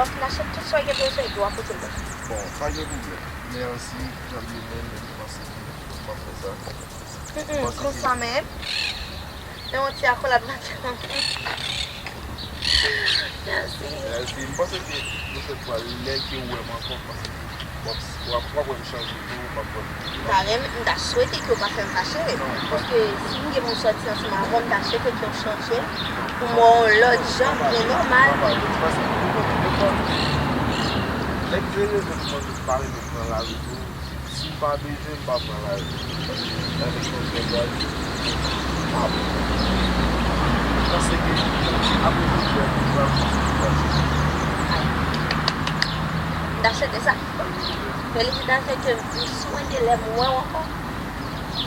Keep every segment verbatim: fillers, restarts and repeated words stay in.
Donk, n achte tout sa w gen bezwen epi w ap pote l ban nou. Bon, pa gen pwoblèm. Mèsi, jan m ye menm, m panse ke m ap fè sa. Mm, mm, konsa menm. Men yon ti akolad nan kè m. Mèsi. Mèsi. M panse ke pwochèn fwa, lè ke w wè m ankò, m panse ke w ap, w ap, w ap wè m chanje tou, w ap wè m. M ta renmen, m ta swete ke w pa fè m fache. Non, paske si m gen pou m sòti ansanm avè w, m ta swete ke w chanje pou m wè w yon lòt jan, byen nòmal. Non, pa vle, paske devan, nèg yo, yo, yo, yo pa renmen pran lari tou. Si m pa bezwen, m pa pran lari. Paske avèk yon sèl lari, m ap panse ke apre tout lè, m pral kontinye pase. M ta swete sa. Felisitasyon ke m swen de lè m wè w ankò.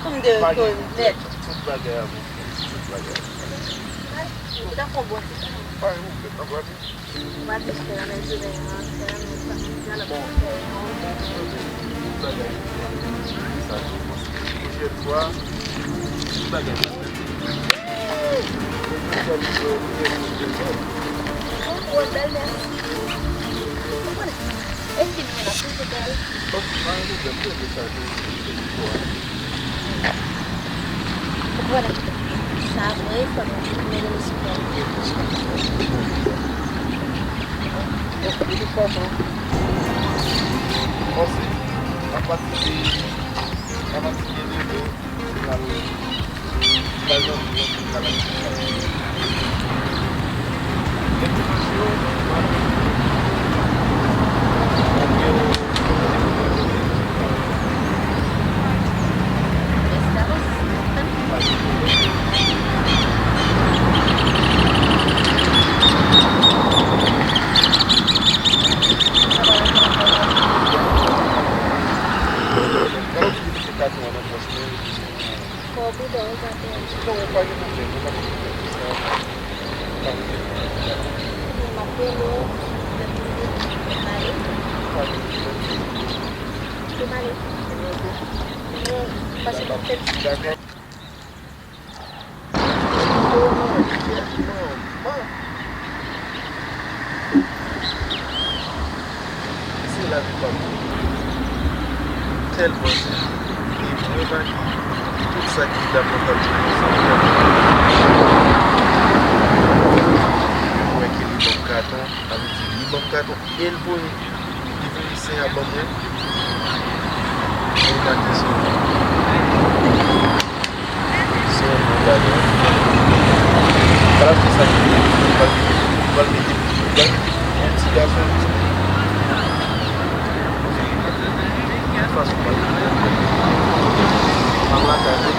Pou m de ke nèt. Tout bagay a bon, tout bagay. Ou ta fè yon bon ti tan. Pa gen pwoblèm, n ap gade. M ap jis fè nan men jounen an, fè nan men sa, fè nan men sa. Bon, tout bagay, tout bagay, sa, pwochèn fwa, tout bagay. Ou wè bèl, mèsi. Ou konnen, e fini, n ap toujou bèl. Ok, pa gen pwoblèm, mwen dechaje, mwen dechaje. Ou konnen, sa vre, fò nou mete nou sou kè. Bon, de tout fason, m panse, apati de, apati de demen, Fò w pridan, wi, pa pè. Non, pa gen pwoblèm, nou pa gen pwoblèm pou sa. Pa gen pwoblèm pou sa. M ap rele w, lè m rive, m ap pale. Pa gen pwoblèm. M ap pale. Paske m fè. Dakò. Se lavi pa m. Tèlman se. E mwen pa gen tout sa ki lamantab pou mwen, sa. Mwen wè ke li ban m katon, sa vle di li ban m katon e l voye. Li voye sen a ban mwen. Mwen pa te sou. Se yon bon bagay. Kal achte sa ki byen. Ou pral mete, ou pral mete, ou pral mete yon ti gason jis pou li. Yon fason pa l. M ap lakay mwen.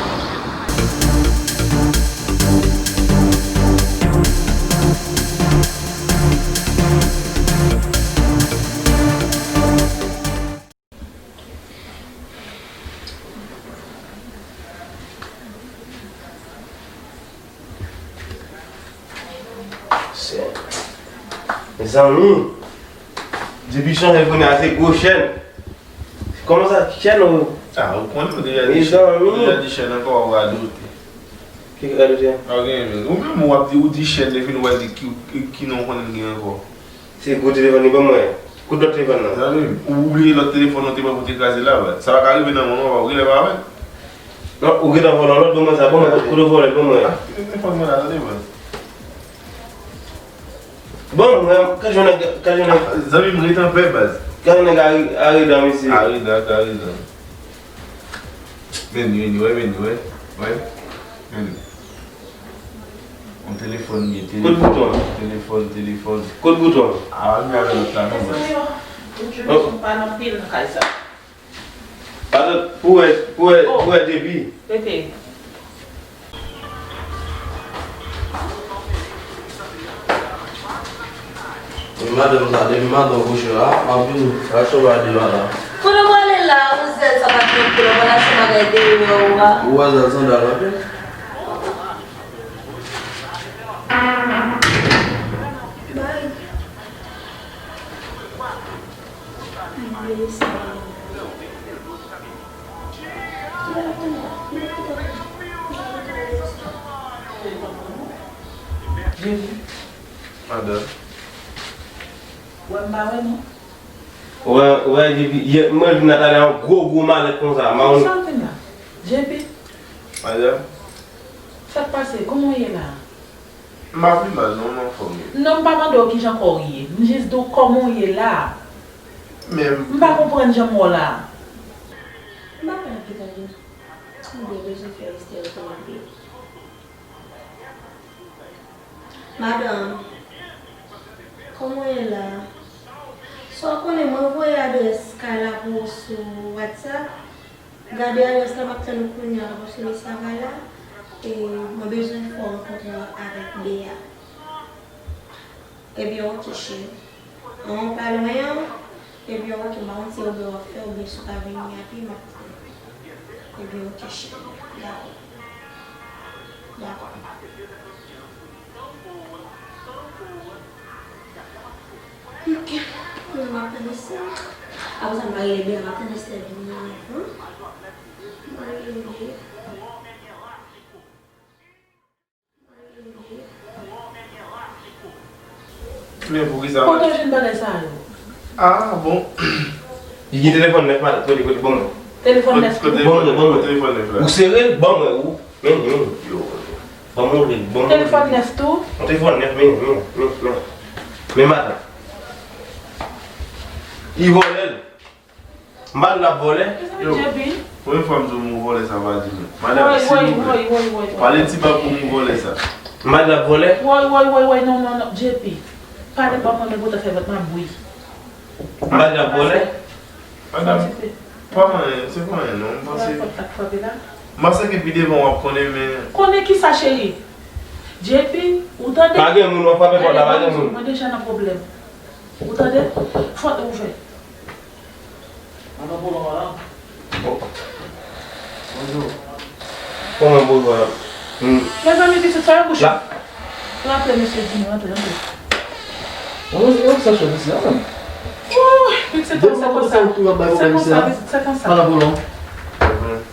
Mezanmi, depi chanje kounye a se gwo chèn. Kòman sa, chèn ou? Ah, ou konnen ou deja di chèn. Mezanmi. Ou deja di chèn ankò, ou radote. Ki radote? Ah, ok, ou menm ou ap di, ou di chèn, epi nou pral di ki, ki, ki non ou konnen gen ankò. Se gwo telefòn li ban mwen. Kote lòt telefòn nan? Zanmi m, ou bliye lòt telefòn ou te pran pou te kraze la, baz. Sa pa ka rive nan men w, ou genlè pa wè. Non, ou gentan vòlè yon lòt, ban mwen sa, ban mwen, kote w vòlè l, ban mwen. Ah, ki telefòn mwen la, tande, baz. Ban mwen, ka jounen, ka jounen. Ah, zanmi m, ret anpè, baz. Ka jounen Ari-, Arida, mesye. Arida, Arida. Vini, vini, wè, vini, wè. Wè. Vini. Yon telefòn li ye, telefòn, telefòn, telefòn. Kot bouton? Ah, li avè lòt la, non, baz. Mezanmi, oh, m jwenn yon pa nan pil nan kay sa. Atann, pou wè, pou wè, pou wè depi. Tete. Men madanm sa, depi madanm kouche la, m ap vini. Rache w a devan la. Kote w prale la, ou zèl sa pa t gen koulè, w al achte bagay deyò ou a. Ou wè zèl sandal la, wi. Bay. Ay, sa. Madanm. Wè m pa wè non. Wè, wè, depi yè, mwen vin nan talè yon gwo, gwo malèt konsa. Mawon. Sa w vin la? J P. Madanm. Sa k pase? Kòman w ye la? M pa pi mal non, m anfòm wi. Non, m pa mande w kijan kò w ye. M jis di w kòman w ye la. Men. M pa konprann jan m wè w la. M pa konn ki sa gen. M byen bezwen fè Esther konn anpil. Madanm, kòman w ye la? Sa w konnen, mwen voye adrès kay la pou ou sou WhatsApp. Gade adrès la, m ap tann ou kounye a, paske mesye a pa la. E mwen bezwen fè w rankontre avèk Bea. Ebyen, oke, cheri. An, pa lwen an. Ebyen, oke, m pa konn si Uber w ap fè oubyen si w ka vini a pye, m ap pran. Ebyen, oke, cheri. Dakò. Dakò. Oke. Kounye a m ap tann Esther. Apre sa, m va rele Bea, m ap tann Esther vini an. M va rele Bea. Men poukisa? Kote w jwenn bagay sa yo? Ah, bon. Li gen telefòn nèf, madanm, kote, kote, ban mwen. Telefòn nèf tou? Ban mwen, ban mwen. Telefòn nèf la. Ou sere l, ban mwen, ou. Men, men. Yo. Ban mwen, ban mwen. Telefòn nèf tou? Yon telefòn nèf, men, men, men, men. Men, madanm. Li vòlè l. M pa di l ap vòlè. Yo, premye fwa m di w mo vòlè sa pa di non. Madanm, silvouplè. Pale ti bab pou mo vòlè sa. M pa di l ap vòlè. Woy, woy, woy, woy, non, non, non, J P. Pale pa mwen, men pote fè vant mwen bouyi. M pa di l ap vòlè. Madanm, pa anyen, se pa anyen non, m panse. M panse ke pi devan w ap konnen, men. Konnen kisa, cheri? J P, ou tande? Pa gen moun, w ap frape pòt la, pa gen moun. Mwen deja nan pwoblèm. Ou tande? Fòt ouvè. Madan Polon, madan. Bon. Bonjou. Kòman bonjou a? Hmm. Mezanmi, pitit sa yo bouche. La. Rantre, mesye Jimmy, rantre, rantre. Bon, e ou sa chèf isi a menm? Ouh, pitit, se konsa. Se konsa, pitit, se konsa. Madan Polon.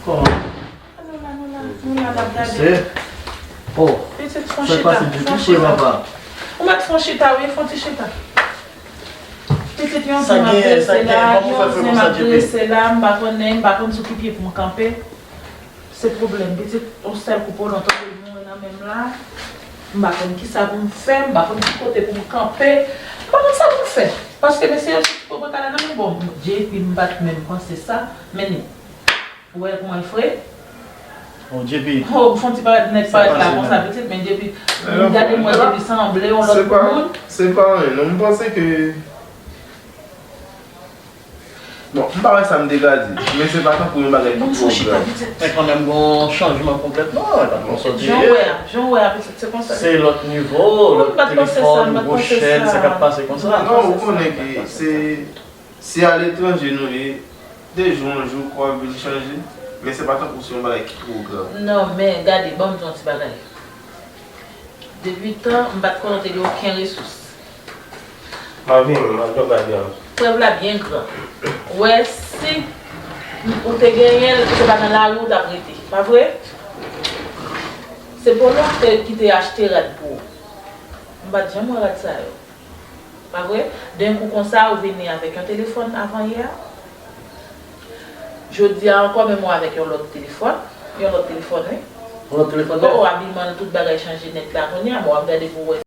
Kòman? Nou la, nou la, nou la, n ap gade. Se. Oh. Pitit, fon chita, fon chita. Ou mèt fon chita, wi, fon ti chita. Pitit, yon zen m ap drese la, yon zen m ap drese la, m pa konnen, m pa konn sou ki pye pou m kanpe. Se pwoblèm, pitit, yon sèl kou polon tonbe l mouri nan men m la. M pa konn kisa pou m fè, m pa konn ki kote pou m kanpe. M pa konn sa pou m fè. Paske mesye yo soti poko tala nan men bon, J P, m pa t menm panse sa, men Ou wè kòman l fre? Oh, J P. Oh, m fon ti parèt nèg parèt la konsa pitit, men J P, m gade m wè J P sanble yon lòt moun. Se pa anyen non, m panse ke, bon, m pa wè sa m te ka di, men se pa tankou yon bagay ki twò grav. Men kanmenm gon chanjman konplètman, e pa t konsa w te ye. Jan w wè a, jan w wè a pitit, se konsa. Se lòt nivo, lòt telefòn, gwo chèn, sa k ap pase konsa. Non, ou konnen ke se Se aletranje nou ye, de jou an jou, kò a vin chanje, men se pa tankou se yon bagay ki twò grav. Non, men gade, ban m di w yon ti bagay. Depi tan, m pa t konnen w te gen okenn resous. M ap vini, m ap jwenn bagay an. Prèv la byen gran. Ou wè, si ou te genyen l, se pa nan lari w t ap rete, pa vre? Se Polo ki te, ki te achte rad pou ou. M pa t janm wè rad sa yo. Pa vre? Denkou konsa, ou vini avèk yon telefòn avanyè a. Jodi a ankò, menm ou avèk yon lòt telefòn. Yon lòt telefòn, wi. Yon lòt telefòn nèf. Oh, abiman, tout bagay chanje nèt la kounye a. Bon, w ap gade pou w wè.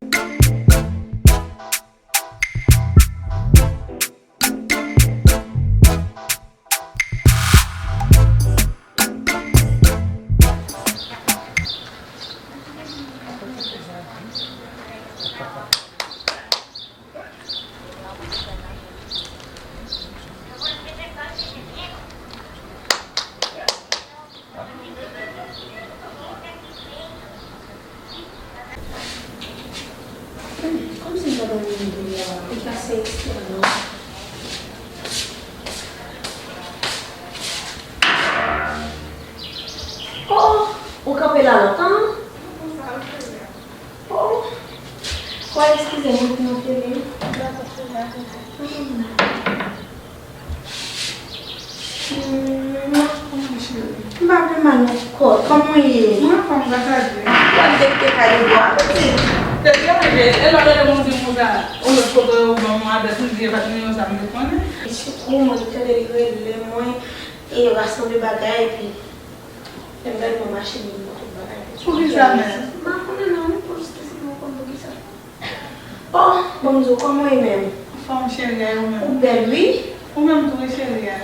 Kòmsi m ta dòmi nan kounye a, ou pase espwa non. Oh, ou kanpe la lontan? Oh, oh, eskize m, wi, pou mwen fele. M pa pi mal ankò. Kòman w ye? Mwen anfòm, gras a Dye. Mwen te kite kay ou bò a, pitit. Te byen, E lè w rele mwen, ou di m konsa, ou met foto yo, ou ban mwen adrès, m di e pa t nimewo sa m te konnen. Li sikou mwen, li tande li rele mwen, e rasanble bagay, epi lè m gade mwen mache, li mwen tout bagay. Poukisa menm? M pa konnen non, wi, pou jis ki si mwen konn poukisa. Oh, bon, m di w, kòman w ye menm? Anfòm cheri a, e ou menm? Ou bèl, wi. Ou menm tou, wi, cheri a.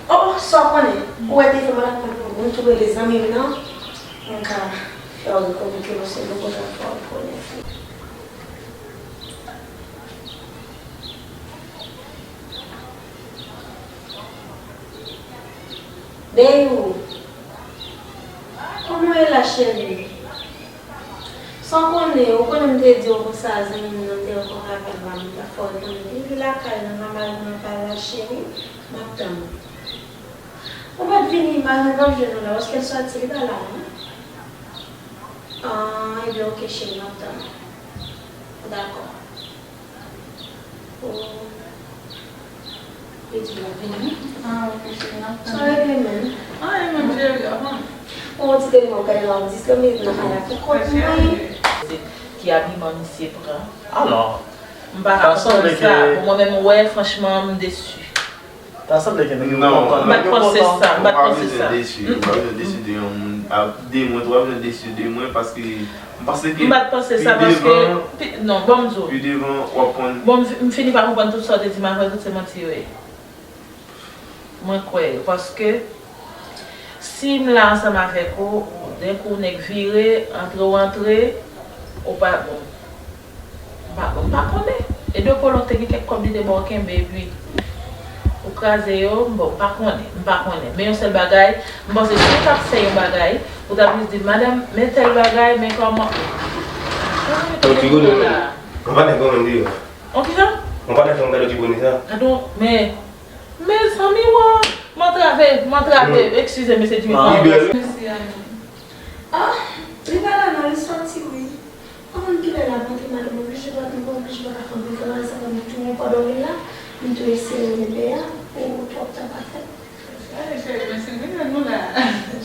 Oh, sa w konnen? Ou wè te fè m ap tann pou moun tou rele zanmi m nan. M ka fè w rekonèt ke non, se nou konn fè w rekonèt. Deyou, kòman w ye la, cheri? San konnen, ou konnen m te di w konsa, zanmi m nan te ankò avè m, m pa fè w rekonèt. Li lakay la, nan mari nan pa la, cheri, m ap tann ou. Ou mèt vini, m pa, m p ap jwenn ou la, paske l sòti, li pa la, non. Ah, ebyen, oke, cheri, m ap tann ou. Dakò. Oh. Li di l ap vini. Ah, ok, cheri, n ap tann. Sa regle menm? Ah, e menm, cheri, avan. Bon, ti tèlman w gade la, w di, se menm nan kay la pou kont mwen. Ki abiman misye pran? Ah non. M pa ka konprann sa. Pou mwen menm, wè, franchman, m desi. Ta sanble ke nèg yo kontan. M pa t panse sa, m pa t panse sa. Ou pa bezwen desi, ou pa bezwen desi de yon moun, a, de mwen, ou pa bezwen desi de mwen, paske m panse ke m pa t panse sa, paske pi, non, ban m di w. Pi devan, w ap konn. Bon, m fi-, m fini pa konprann tout sa w te di m, apre tout se manti yo ye. Mwen kwè yo, paske si m la ansanm avèk ou, denkou nèg vire, antre w antre, ou pa, bon, m pa, m pa konnen. E de kolon te gen kèk kòb li te ba w kenbe, epi ou kraze yo, bon, m pa konnen, m pa konnen. Men yon sèl bagay, m panse si w t ap fè yon bagay, ou t ap jis di, madanm, men tèl bagay, men kòman. Ou ti konnen, non. Mwen pa nèg mwen menm deyò. An ki jan? Mwen pa nèg mwen gade ti bonè sa. Gadon, men, mezanmi, w, m antrave, m antrave, eskize, mesye Dimitri. Mèsi, Annie. Ah, li pa la non, li sòti, wi. Ou konn kilè l ap antre, madanm oblije pa, m pa oblije pa ka fè anpil travay, sa fè m tounen pandan w vin la, m tou eseye rele pè a, pou twòp tan pa fèt. Gade, cheri, men si l vin jwenn nou la,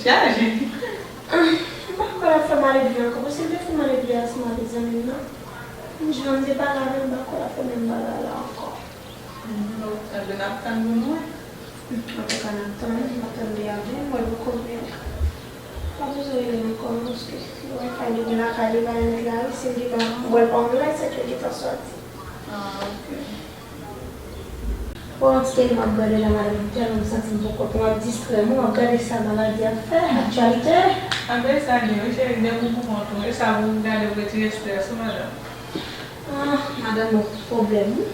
chaje. Ah, m pa kwè l ap fè maledi ankò, paske l te fè maledi a ansanm avèk zanmi l nan. M di l, m te pale avè l, m pa kwè l ap fè menm bagay la ankò. Ebyen, n ap tann pou nou wè. Antouka, n ap tann, n ap tann li ap vin, m wè l poko vin. Pa bezwen rele m ankò non, paske Wi-Fi li gen lakay li, pa remèt la, wi, si l gentan wè l pa online, se ke l gentan sòti. Ah, ok. Bon, ti tèlman m ap gade la, madanm, m tèlman m santi m poko, m ap distrè m, m ap gade sa maladi ap fè, aktyalite. Anben sa gen, wi, cheri, depi w pou kont ou, e sa pou w gade pou retire estrès ou, madanm. Ah, madanm, bon, pwoblèm, wi.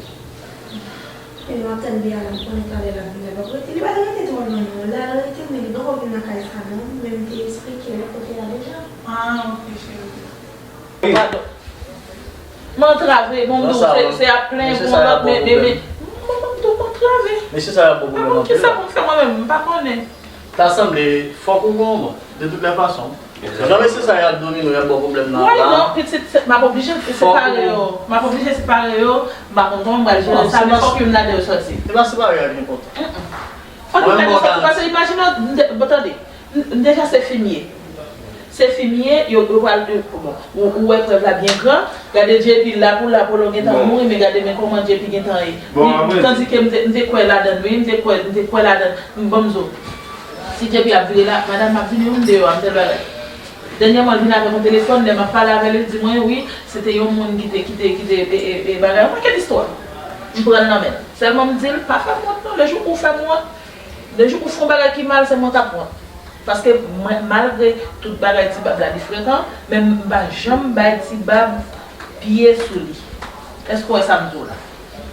E m ap tann Beyala, m konnen talè l ap vin la, l p ap rete. Li pa t rete twò lontan non, la l rete, men li poko vin nan kay sa non, men m te esplike l kote l a deja. Ah, ok, cheri. Padon. M antrave, bon, m di w, se, se ap plenyen pou yon lòt, men, men, men, m, m, m di w, m antrave. Mesye sa yo ap ba w pwoblèm anpil. Kisa pou m fè mwen menm, m pa konnen. Ta sanble, fòk ou gon bon, de tout lè fason. Jan mesye sa y ap domine w, y ap ba w pwoblèm nan la. Why not? Pitit, se, m ap oblije separe yo. M ap oblije separe yo. M pa konn kòman m pral jere sa, men fòk youn ladan yo sòti. Se pa separe a ki enpòtan. Fòk youn ladan yo sòti, paske imajine w, m de-, bon, tande, m, m deja se fim ye. Se fim ye, yo, yo pral, yo, bon, ou, ou wè prèv la byen gran. Gade J P la pou la, pou lò gentan mouri, men gade men kòman J P gentan ye. Bon, apre. Tandike m te, m te kwè ladan l, wi, m te kwè, m te kwè ladan l. M, ban m di w. Si J P ap vire la, madanm, m ap vini, wi, m deyò a, m tèl bagay. Dènyèman, l vin avèk yon telefòn, lè m ap pale avè l, li di mwen, wi, se te yon moun ki te, ki te, ki te, e, e, e, bagay, yon pakèt istwa. M pran l nan men l. Sèlman m di l, pa fè m wont non, le jou ou fè m wont, le jou ou fè yon bagay ki mal, se mwen k ap wont. Paske mwen, malgre tout bagay Ti Bab la, li frekan, men m pa janm bay Ti Bab pye sou li. Èske w wè sa m di w la?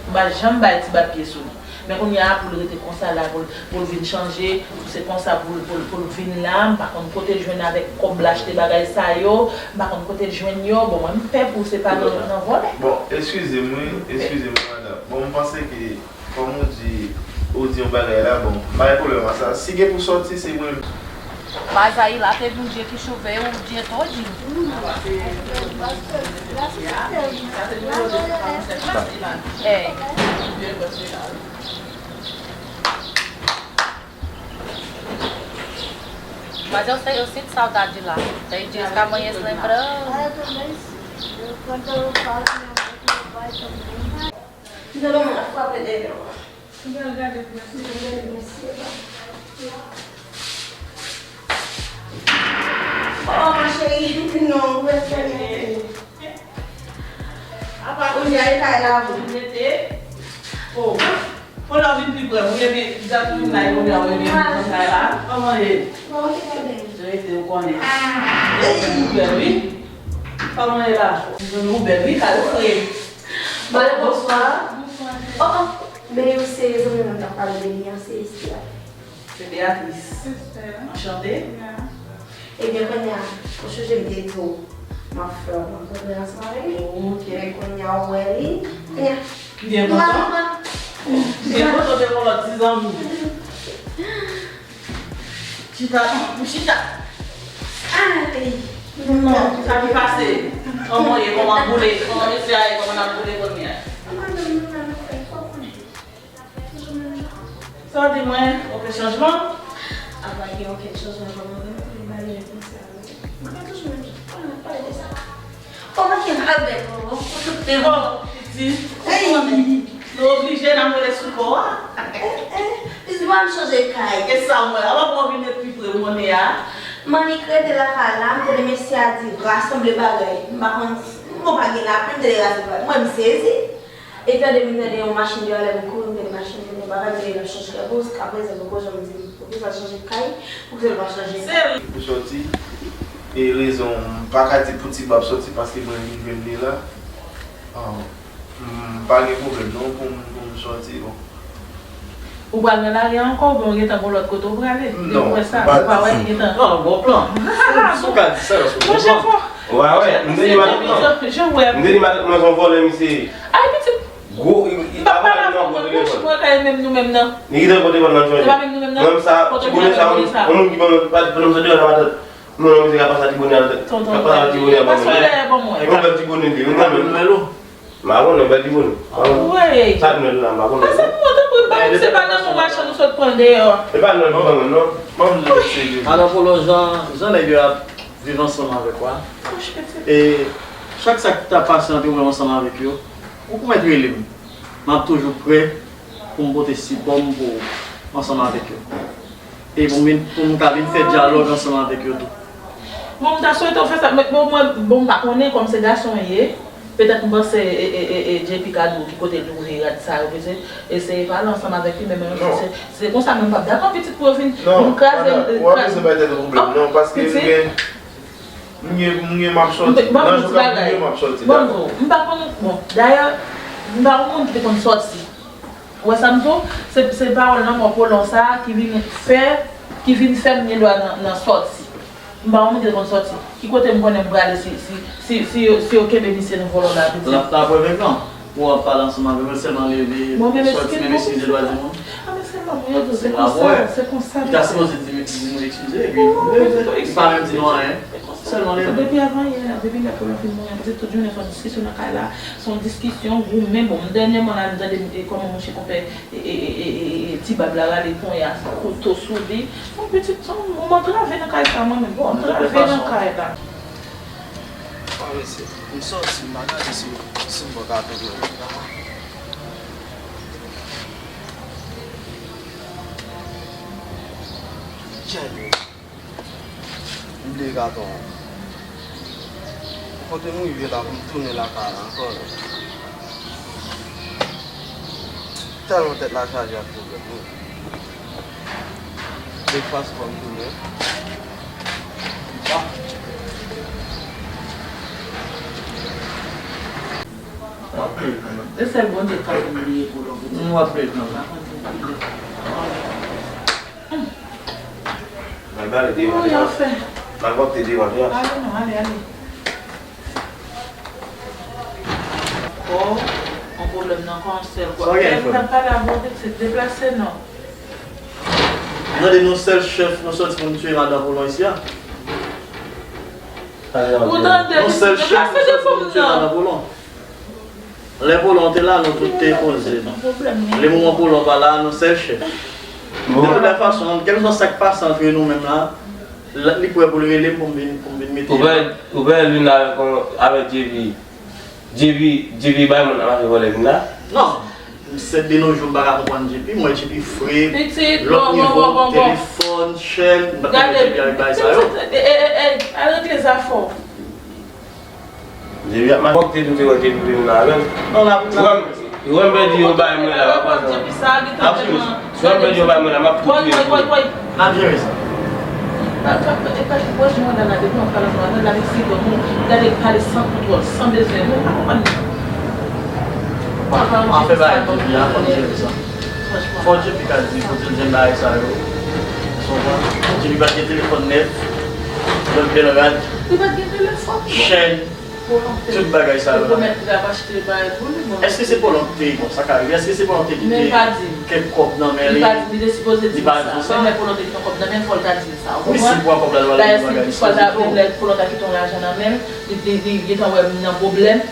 M pa janm bay Ti Bab pye sou li. Men kounye a, pou l rete konsa la, pou l, pou l vin chanje, pou se konsa pou l, pou l, pou l vin la, m pa konn kote l jwenn avèk kòb l achte bagay sa yo, m pa konn kote l jwenn yo. Bon, mwen, m pè pou l se pa nan, nan vòlè. Bon, eskize m, wi, eskize m, madanm. Bon, m panse ke Kòm ou di, ou di yon bagay la, bon, m pa gen pwoblèm ak sa. Si gen pou sòti, se mwen. Mazayila te vin dye ki chove ou dye todi. Ey. Mas eu sei, eu sinto saudade de lá. Tem dias que a mãe se lembra. Mwen te wè pa, mwen te wè pa, mwen te wè pa. Mwen te wè pa, mwen te wè pa. Oh, ma chérie, non, ou ret fèmen. Apa ou di ay kay la, ou rete? Oh, fò lè w vin pi pre, ou ebyen, dat ou vin la, ou ebyen, ou ebyen, kòman ye? Bon, ok, bèl. Rete, ou konnen. Ou bèl, wi. Kòman ye la? Ou bèl, wi, kay ou fre. Bonswa. Oh, oh. Men yo se zanmi mwen k ap pale de li an, se Esther. Se Beatrice. Esther. Anchante. Yeah. Ebyen, kounye a, ou sonje m te di w, m ap fè yon rankontre ansanm avèk li. Ok. Men kounye a, ou wè li. Kounye a, m byen kontan. M byen kontan de yon lòt ti zanmi. Chita, chita. Ay. Non, sa ki pase? Kòman ye? Kòman boule? Kòman mesye a ye? Kòman n ap boule kounye a? Sa w di mwen? Okenn chanjman? Apa gen okenn chanjman, kòman menm pou li ba li konsa? Mwen toujou menm jan. Kòman n ap pale de sa? Kòman ki mal bèl, kòman? Kòman tout te bon? Bon, pitit. Hey! Nou oblije n ap rele sou kò a. Eh, eh, pitit, mwen chanje kay. E sa mwen, apa pou w vin pi pre, ou konnen a? M annik rete lakay la, m tande mesye a di rasanble bagay. M pa konn, bon, pa gen lapli, m tande rasanble bagay. Mwen, m sezi. Epi tande m tande yon machin deyò, lè m kouri, m tande machin, m tande bagay, m tande l ap chanje kay. Bon, jiskaprezan, poko janm di m poukisa l chanje kay, poukisa l pa chanje. Se li pou sòti. E rezon, m pa ka di pou Tiba ap sòti, paske mwen rive m li la. Ah, m pa gen pwoblèm non pou m, pou m sòti, bon. Ou pral nan lari a ankò, oubyen w gentan gon lòt kote w prale? Depi w wè sa, ou pa wè li gentan. Non, bon plan. Si w ka di sa, se yon bon plan. Monchè, fò. Wè, wè, m te di madanm, m te di madanm, mwen se yon vòlè, misye. Ay, pitit. Gwo, li, li pa pale avè m nan gwo telefòn. Mwen kay menm nou menm nan. Li gentan pran telefòn nan jwenn. Se pa menm nou menm nan? Mwen sa, ti bonè sa, yon moun ki ban mwen, pa, pa, non, se deyò nan matant. Non, non, misye ka pase a ti bonè a, ka pase a ti bonè a ban mwen. Yon bèl ti bonè li, yon bèl. M pa konnen, bèl ti bonè. Wi. Sa t mèt la, m pa konnen. Pase pou mwen, tanpri, m pa konn se pa nan mon machann ou sot pran deyò. E pa nan li ban mwen, non. Madan Polo, jan, jan nèg yo ap viv ansanm avèk ou a. E chak sa k ta pase ant ou menm ansanm avèk yo, ou pwomèt rele m. M ap toujou prè pou m pote sipò m pou ou ansanm avèk yo. E pou m vin, pou m ka vin fè dyalòg ansanm avèk yo tou. Bon, m ta swete w fè sa, men bon, mwen, bon, m pa konnen, kòm se gason w ye, petèt m panse, e, e, e, e, J P ka di w ki kote l ouvri rad sa yo, petèt, eseye pale ansanm avèk li, men mwen, se, se konsa, men m p ap dakò, pitit, pou yo vin, vin kraze, kraze. Non, madanm, ou pa bezwen bay tèt ou pwoblèm, non, paske m gen, m gen, m gen, m ap sòti. Nan jou k ap vini yo, m ap sòti, dakò? Bon, m pa konn, bon, dayè, m pa yon moun ki te konn sòti. Ou wè sa m di w? Se, se pawòl lanmò kolon sa a ki vin fè, ki vin fè m gen dwa nan, nan sòti. M pa yon moun ki te konn sòti. Ki kote m konnen m prale si, si, si, si yo, si yo kenbe misye nan vòlò la, pitit? L ap, l ap revekan. Ou ap pale ansanm avè l, sèlman leve, sòti, men eskize dwa di moun. A, men sèlman pou yo di w, se konsa, se konsa. Li ta sipoze di, di nou eskize, epi li pa menm di nou anyen. Sèlman leve. Depi avan yè, depi lè pou l ap vin mwen, pitit, tout jounen se yon diskisyon nan kay la. Se yon diskisyon, goumen. Bon, dènyèman la, nou tande, e, kòman monchè konpè, e, e, Ti Bab la rale ponya, kouto sou li. Bon, pitit, se yon, m antrave nan kay sa, mwen menm. Bon, antrave nan kay la. Bon, mesye, m sòti, m pa gade si, si m pran katon pou mwen. Tchè, yo. M bliye katon an. Kote m rive la pou m tounen lakay la ankò la? Tèlman tèt la chaje ak pwoblèm wi. Depans fò m tounen. Ah. W ap bliye kanmenm. E sèl Bondye k ka fè m bliye pou lòt kote. M w ap bliye kanmenm. Mal pale devan, devan. Mal pale devan, devan. Ale non, ale, ale. Oh, yon pwoblèm nan kò yon sèl gwa. Sa w gen, frè m? Lè m t ap pale avè w, se deplase non. Tande, nou sèl chèf, nou sòti pou n tiye madan kolon isi a. Ou tande, nou sèl chèf, nou sòti pou n tiye madan kolon. Lè kolon te la, nou tout te poze. Lè moman kolon pa la, nou sèl chèf. De tout lè fason, kèlkeswa sa k pase antre nou menm la, li prè pou l rele m pou m vin, pou m vin mete. Ou wè, ou wè youn avèk, avèk J P. J P, J P bay moun ap mache vòlè vin la. Non. Se de nos jours m pa ka konprann J P, m wè J P fre, lòt nivo, telefòn, chèn, m pa t konprann J P avèk bagay sa yo. Ey, ey, ey, al regle zafè w. J P ap mache. Fòk te tou te wè J P vin la menm. Non, la, la. Ou wè m pèdi yo bay mwen la, w ap pran sa. M ap fini. Sou anpè yo bay mwen la, m ap tou touye yo. N ap jere sa. Pa, pa, pa, e pa, wè jan madanm nan depi w ap pale ansanm avè l, l ap eksplike w, gade l pale san kontwòl, san bezwen, nou pa konprann li. Anfen, bagay J P a, fò n jere sa. Fò J P ka di kote l jwenn bagay sa yo. Ou konprann? J P pa t gen telefòn nèf, lòt bèl rad, chèn. Tout bagay sa yo la. Èske se Polonte, bon, sa ka rive, èske se Polonte ki te kèk kòb nan men li? Li pa di sa. Li pa di sa. Menm lè Polonte kite yon kòb nan men l, fò l ta di l sa. Ou konprann? Dayè, si li pral ta menm lè Polonte kite yon lajan nan men l, li, li, li gentan wè m nan pwoblèm.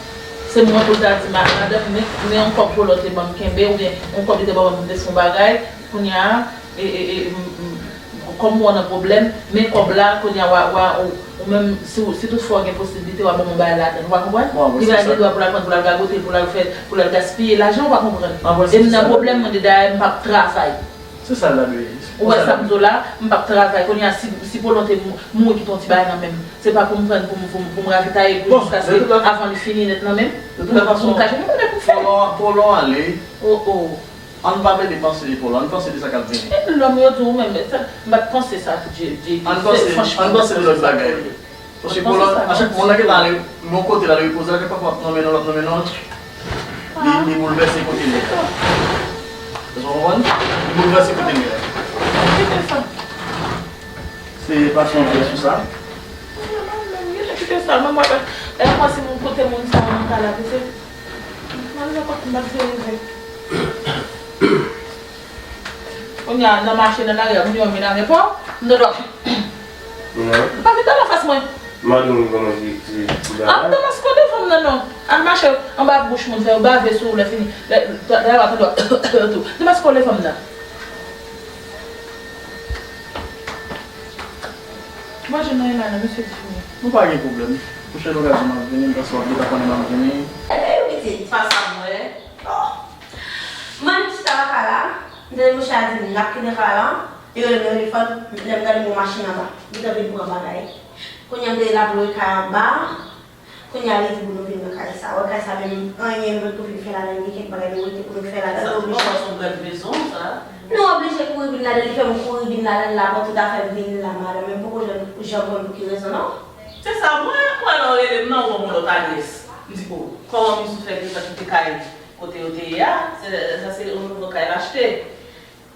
Se mwen pou l ta di, ma-, madanm, men, men yon kòb Polonte ban m kenbe, oubyen yon kòb li te ban mwen pou m te fè yon bagay, kounye a, e, e, e, m, m, kòm m wè w nan pwoblèm, men kòb la, kounye a, w a, w a, ou, ou menm, si w, si toutfwa w gen posiblite, w a ban m yon bagay ladan l, ou pa konprann? Li pa gen dwa pou l al pran, pou l al gagote, pou l al fè, pou l al gaspiye lajan, ou pa konprann? E m nan pwoblèm, mwen, dayè, m p ap travay. Se sa l la dwe ye. Ou wè sa m di w la, m p ap travay. Kounye a, si, si Polonte mou-, mouri kite yon ti bagay nan men m, se pa pou m pran l pou m, pou m, pou m ravitaye, pou jiskaske avan li fini nèt nan men m, pou m, pou m ka jwenn yon bagay pou m fè. Polon, Polon ale. Oh, oh. Ann pa plede panse de Polon, ann panse de sa k ap vini. E lòm yo di w menm, sa, m pa t panse sa, J P. Ann panse, ann panse de lòt bagay. Paske Polon, a chak moun nan gentan ale yon kote, l al repoze, l ap pafwa ap nonmen non, l ap nonmen non. Li, li boulvèse kote li ye a. Èske w konprann? Li boulvèse kote li ye a. Kite sa. Se pa sou yon pyès ou sa? Non, non, non, kite sa. Mwen, mwen, lè m panse moun kote moun sa yo nan kay la, se Mwen, mwen pa konn bat veye vre. Kounye a, nan mache, nan lari a, moun yo menm nan repò, m dwe dòmi. Non. M pa vin anfas mwen. Mande moun kòman ti, ti, ti bagay. Ap demaske w devan m nan, non. Al mache anba bouch moun, fè yo bave sou ou, lè fini. Lè, dayè, w a tande w ap tou. Demaske w devan m nan. Mwen jwenn nan Emmanuel, mesye Jimmy. Nou pa gen pwoblèm. Pwochèn okazyon m ap vini, m panse w ap deja konnen m ap vini. Epi pitit. Pa sa m wè. Oh. Mwen menm chita nan kay la, m tande mouche a di m n ap kite kay la, li rele m nan telefòn, lè m gade m wè machin anba, li t anvi pran bagay. Kounye a m tande l ap lwe kay anba. Kounye a li di pou nou vin nan kay sa. Wè kay sa menm, anyen nou poko fin fè ladan, gen kèk bagay nou rete pou nou fè ladan, nou oblije. Sa se yon grèv mezon, sa. Nou oblije kouri vin ladan, li fè m kouri vin ladan, l ap tout afè m vin la, madanm, men m poko janm, janm konn pou ki rezon, non. Se sa, mwen, mwen, lè w rele m nan, ou ban m yon lòt adrès. M di, o, kòman misye fè gentan kite kay kote yo te ye a? Se, sa se yon nouvo kay l achte.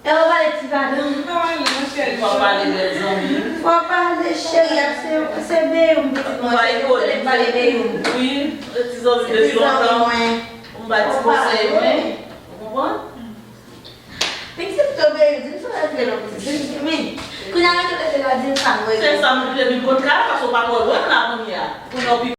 E w pale ti madanm. Fò pale, mon cheri. Fò pale, bèl zanmi. Fò pale, cheri, ap se, se Beyoum, pitit mwen, se Beyoum, pale Beyoum. Wi, se ti zanmi depi lontan. Mwen ba ti konsèy mwen. Ou konprann? Pitit to Beyoum, di m sa w vle lòt pitit. Di m, men, kounye a mwen te leve la, di m sa m wè. Se sa m vle vin konn kay la, paske w pa twò lwen la kounye a. Kounye a w pi